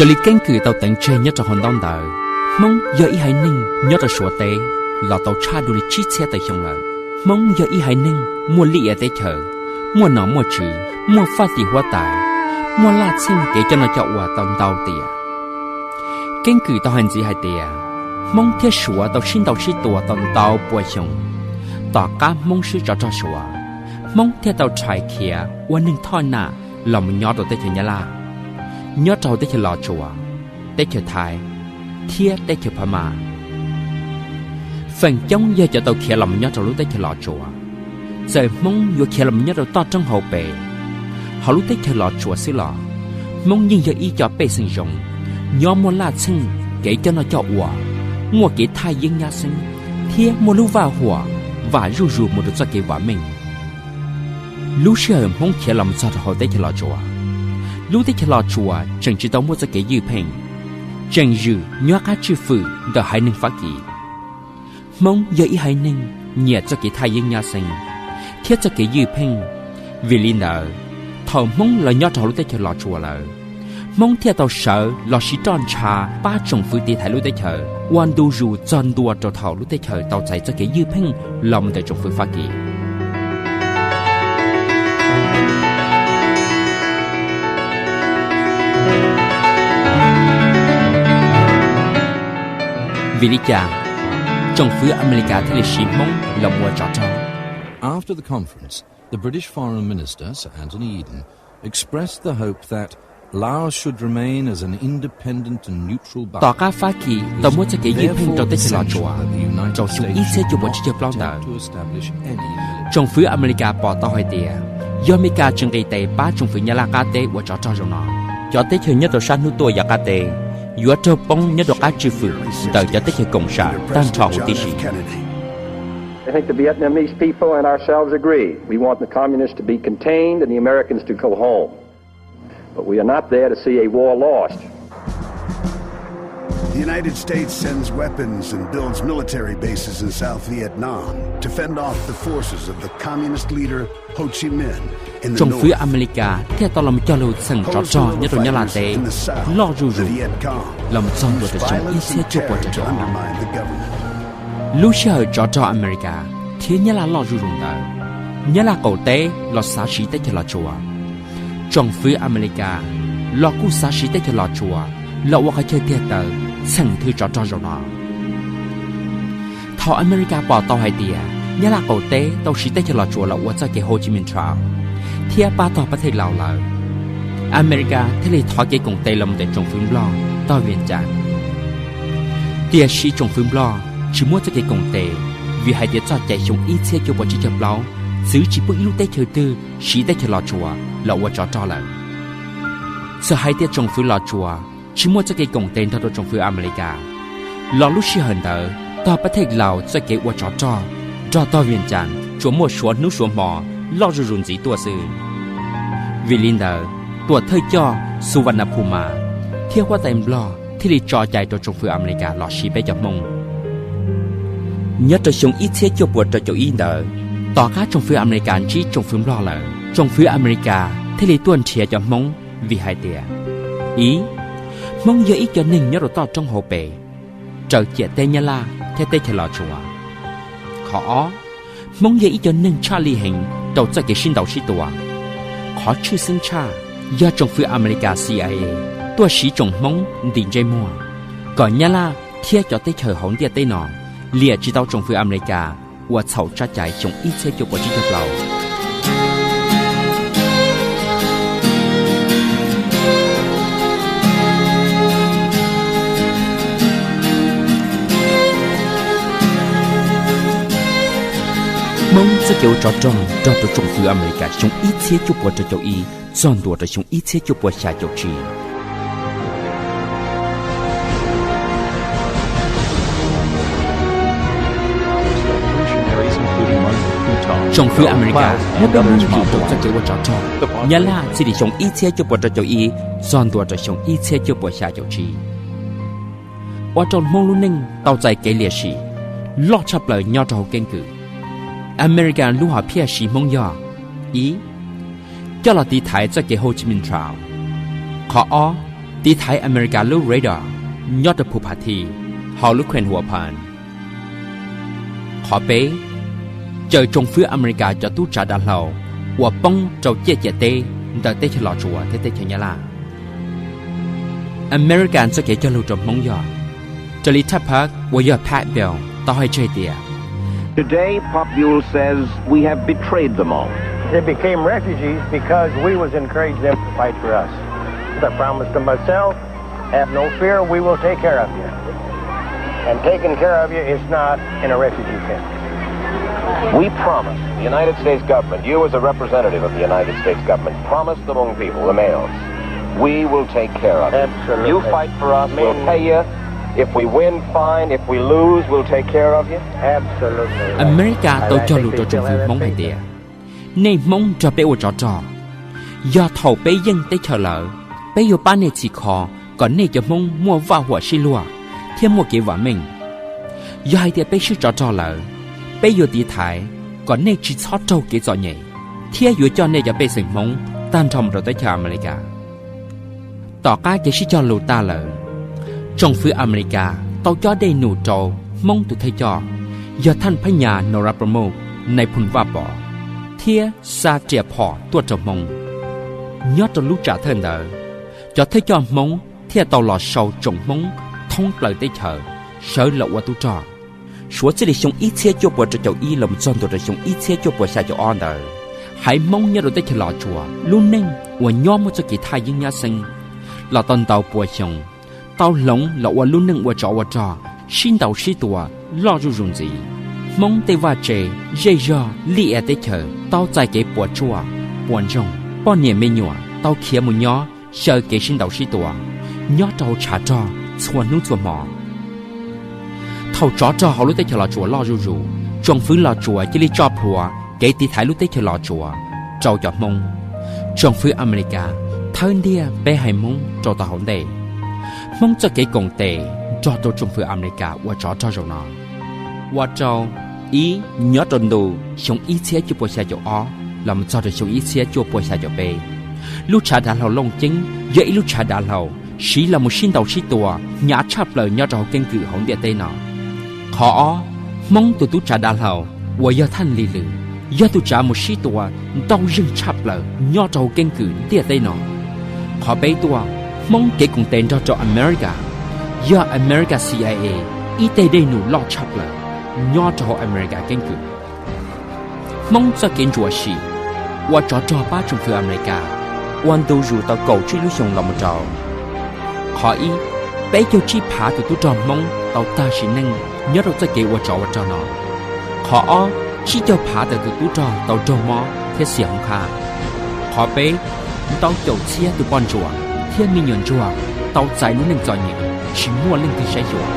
Raws li keeb kwm tau teev tseg nyob rau hauv ntaub ntawv, Hmoob yog ib haiv neeg nyob rau Suav teb los tau tshaj dua li tsib txhiab tawm xyoo lawm. Hmoob yog ib haiv neeg muaj liaj ia teb chaws, muaj nom muaj tswv, muaj faj tim huab tais, muaj laj txheej kev coj noj coj ua tau ntau tiam. Keeb kwm tau hais ntxiv hais tias, Hmoob thiab Suav tau sib ntaus sib tua tau ntau pua xyoo. Tom qab Hmoob swb tsov rog Suav, Hmoob thiaj tau rhais khiav ua neeg thoj nam los mus nyob rau teb chaws Nyab Laj, nyob rau hauv teb chaws Los Tsuas, teb chaws Thaib, thiab teb chaws Phab Mas. Feem coob yog cov tau khiav los mus nyob rau lub teb chaws Los Tsuas. Txawm Hmoob yuav khiav los mus nyob rau toj roob hauv pes, hauv lub teb chaws Los Tsuas xwb los, Hmoob yeej yog ib co pej xeem zoo, nyob muaj laj txheej kev coj noj coj ua, muaj kev thaj yeeb nyab xeeb, thiab muaj lub vaj huam vam zuj zus mus rau txoj kev vam meej. Lub sij hawm Hmoob khiav los mus txog rau hauv teb chaws Los Tsuas, lub teb chaws Los Tsuas tseem tsis tau muaj txoj kev ywj pheej, tseem zwm nyob qab tswj fwm ntawm haiv neeg Fab Kis. Hmoob yog ib haiv neeg nyiam txoj kev thaj yeeb nyab xeeb thiab txoj kev ywj pheej. Vim li ntawd, thaum Hmoob los nyob rau hauv lub teb chaws Los Tsuas lawm, Hmoob thiaj tau sawv los siv roj ntsha pab tsoom fwv tiv thaiv lub teb chaws ua ntu zus txog ntua rau thaum lub teb chaws tau txais txoj kev ywj pheej los mus ntawm tsoom fwv Fab Kis. Vim li cas tsoom fwv Amelikas thiaj li siv Hmoob los ua tsov rog? After the conference, the British Foreign Minister, Sir Anthony Eden, expressed the hope that Laos should remain as an independent and neutral Tom qab Fab Kis tau muab txoj kev ywj pheej rau teb chaws Los Tsuas rau xyoo ib txhiab cuaj puas tsib caug plaub ntawd, tsoom fwv Amelikas pom tau hais tias yog Amelikas tsis nqis tes pab tsoom fwv Nyab Laj qab teb ua tsov rog zoo no, cov teb chaws nyob rau sab hnub tuaj yav qab teb yuav raug poob nyob rau qab tswj fwm ntawm cov teb chaws koom sam tag nrho huv tib si. I think the Vietnamese people and ourselves agree we want the communists to be contained and the Americans to go home. But we are not there to see a war lost. The United States sends weapons and builds military bases in South Vietnam to fend off the forces of the communist leader Ho Chi Minh in the north. Tsoom fwv Amelikas thiaj tau los cog lus txheem tsov rog nyob rau Nyab Laj teb loj zuj zus los txog ntua rau xyoo ib txhiab cuaj puas rau caum ob. Lub sij hawm tsov rog Amelikas thiab Nyab Laj loj zuj zus ntawd, Nyab Laj qaum teb los xav siv teb chaws Los Tsuas. Tsoom fwv Amelikas los kuj xav siv teb chaws Los Tsuas los ua qhov chaw tiag taw txheem thwv tsov rog zaum no. Thaum Amelikas pom tau hais tias Nyab Laj qaum teb tau siv teb chaws Los Tsuas los ua txoj kev Ho Chi Minh Trail thiab pab tog Pab Thej Laus lawm, Amelikas thiaj li thov kev koom tes los mus ntawm tsoom fwv Nplog tog Vias Cas. Tiam sis tsoom fwv Nplog tsis muab txoj kev koom tes, vim hais tias txoj cai xyoo ib txhiab cuaj puas tsib caug plaub txwv tsis pub ib lub teb chaws twg siv teb chaws Los Tsuas los ua tsov rog lawm. Txawm hais tias tsoom fwv Los Tsuas tsis muaj txoj kev koom tes nrog rau tsoom fwv Amelikas, los lub sij hawm ntawd tog Pab Thej Laus txoj kev ua tsov rog nrog tog Vias Cas tsuas muaj suav hnub suav hmo loj zuj zus ntxiv tuaj xwb. Vim li ntawd, tuam thawj coj Su Van Na Phu Mas thiab huab tais Nplog thiaj li tso cai rau tsoom fwv Amelikas los siv peb cov Hmoob. Nyob rau xyoo ib txhiab cuaj puas rau caum ib ntawd, tom qab tsoom fwv Amelikas ntsib tsoom fwv Nplog lawm, tsoom fwv Amelikas thiaj li tuaj nrhiav cov Hmoob vim hais tias, ib, Hmoob yog ib co neeg nyob rau toj roob hauv pes, raws ciam teb Nyab Laj thiab teb chaws Los Tsuas. Qhov ob, Hmoob yog ib co neeg tshaj lij heev rau txoj kev sib ntaus sib tua. Qhov tshwj xeeb tshaj yog tsoom fwv Amelikas C I A tuaj siv tsoom Hmoob ntim ntsej muag, kom Nyab Laj thiab cov teb chaws hauv ntiaj teb no liam tsis tau tsoom fwv Amelikas uas txhaum tsab cai xyoo ib txhiab cuaj puas tsib caug plaub. Hmoob txoj kev ua tsov rog nrog rau tsoom fwv Amelikas xyoo ib txhiab cuaj puas rau caum ib txog ntua rau xyoo ib txhiab cuaj puas xya caum tsib. Tsoom fwv Amelikas muab peb Hmoob ntim rau txoj kev ua tsov rog Nyab Laj txij li xyoo ib txhiab cuaj puas rau caum ib txog ntua rau xyoo ib txhiab cuaj puas xya caum tsib, ua rau Hmoob lub neej tau txais kev liam sim loj tshaj plaws nyob rau hauv keeb kwm. Amelikas lub hom phiaj siv Hmoob yog, ib, coj los tiv thaiv txoj kev Ho Chi Minh Trail. Qhov ob, Tiv thaiv Amelikas lub radar nyob rau Phu Pha Thi hauv lub Khwm Hua Phan. Qhov peb, cawm tsoom fwv Amelikas cov tub tsav dav hlau uas poob rau ciaj ciam teb ntawm teb chaws Los Tsuas thiab teb chaws Nyab Laj. Amelikas txoj kev cog lus rau Hmoob yog raws li Thaj Phab uas yog Pat Bell tau hais tseg tias, Today, Pop Buell says we have betrayed them all. They became refugees because we was encouraging them to fight for us. I promised them myself, have no fear, we will take care of you. And taking care of you is not in a refugee camp. We promised, the United States government, you as a representative of the United States government, promised the Hmong people, the males, we will take care of you. Absolutely. You fight for us, we'll pay you. If we win, fine. If we lose, we'll take care of you. Amelikas tau cog lus rau tsoom fwv Hmoob hais tias, nej Hmoob nrog peb ua tsov rog. Yog thaum peb yeej teb chaws lawm, peb yuav pab nej txhim kho kom nej cov Hmoob muaj vaj huam sib luag thiab muaj kev vam meej. Yog hais tias peb swb tsov rog lawm, peb yuav tiv thaiv kom nej tsis txhob raug kev txom nyem thiab yuav coj nej cov pej xeem Hmoob tag nrho mus rau teb chaws Amelikas. Tom qab kev sib cog lus tag lawm, tsoom fwv Amelikas tau cob dej num rau Hmoob tus thawj coj, yog Thaj Phab Nyas Nau Rab Pro Muk, Nais Phoo Vaj Pov, thiab xa riam phom tuaj rau Hmoob. Nyob rau lub tsam thawj ntawd, cov thawj coj Hmoob thiaj tau los sau tsoom Hmoob thoob plaws teb chaws sawv los ua tub rog. Suav txij li xyoo ib txhiab cuaj puas rau caum ib los mus txog ntua rau xyoo ib txhiab cuaj puas xya caum ob ntawd, haiv Hmoob nyob rau teb chaws Los Tsuas lub neej uas nyob muaj txoj kev thaj yeeb nyab xeeb los tau ntau pua xyoo, tau hloov los ua lub neej ua tsov ua rog, sib ntaus sib tua, loj zuj zus ntxiv. Hmoob tej vaj tse, zej zog, lij ia teb chaws tau txais kev puas tsuaj, puas ntsoog, poj niam me nyuam tau khiav mus nyob xyaw kev sib ntaus sib tua nyob rau hauv tshav rog txhua hnub txhua hmo. Thaum tsov rog hauv lub teb chaws Los Tsuas loj zuj zus, tsoom fwv Los Tsuas cia li tso plhuav kev tiv thaiv lub teb chaws Los Tsuas rau cov Hmoob. Tsoom fwv Amelikas thawb ntiag peb haiv Hmoob rau tau hauv ntej. Hmoob txoj kev koom tes nrog rau tsoom fwv Amelikas ua tsov rog zaum no. Ua rau, ib, nyob rau ntu xyoo ib txhiab cuaj puas xya caum ob los mus txog rau xyoo ib txhiab cuaj puas xya caum peb, lub tshav dav hlau Looj Ceeb yog ib lub tshav dav hlau siv los mus sib ntaus sib tua hnyav tshaj plaws nyob rau hauv keeb kwm hauv ntiaj teb no. Qhov ob, Hmoob tus tub tsav dav hlau uas yog Thaj Lis Lwm yog tus tsav mus sib tua ntau zeeg tshaj plaws nyob rau hauv keeb kwm ntiaj teb no. Qhov peb tuaj, Hmoob kev koom tes nrog rau Amelikas, yog America C I A ib teg dej num loj tshaj plaws nyob rau hauv Amelikas keeb kwm. Hmoob txoj kev ntsuam sim ua tsov rog pab tsoom fwv Amelikas ua ntu zus tau kaum tsib lub xyoo los mus rau. Qhov ib, peb caug tsib phav tus tub rog Hmoob tau tag sim neej nyob rau txoj kev ua tsov ua rog no. Qhov ob, tsib caug phav tawm tus tub rog tau raug mob thiab xiam hoob qhab. Qhov peb, ntau caum txhiab tus poj ntsuam thiab me nyuam ntsuag tau txais lub neej txom nyem tsis muaj leej twg saib xyuas.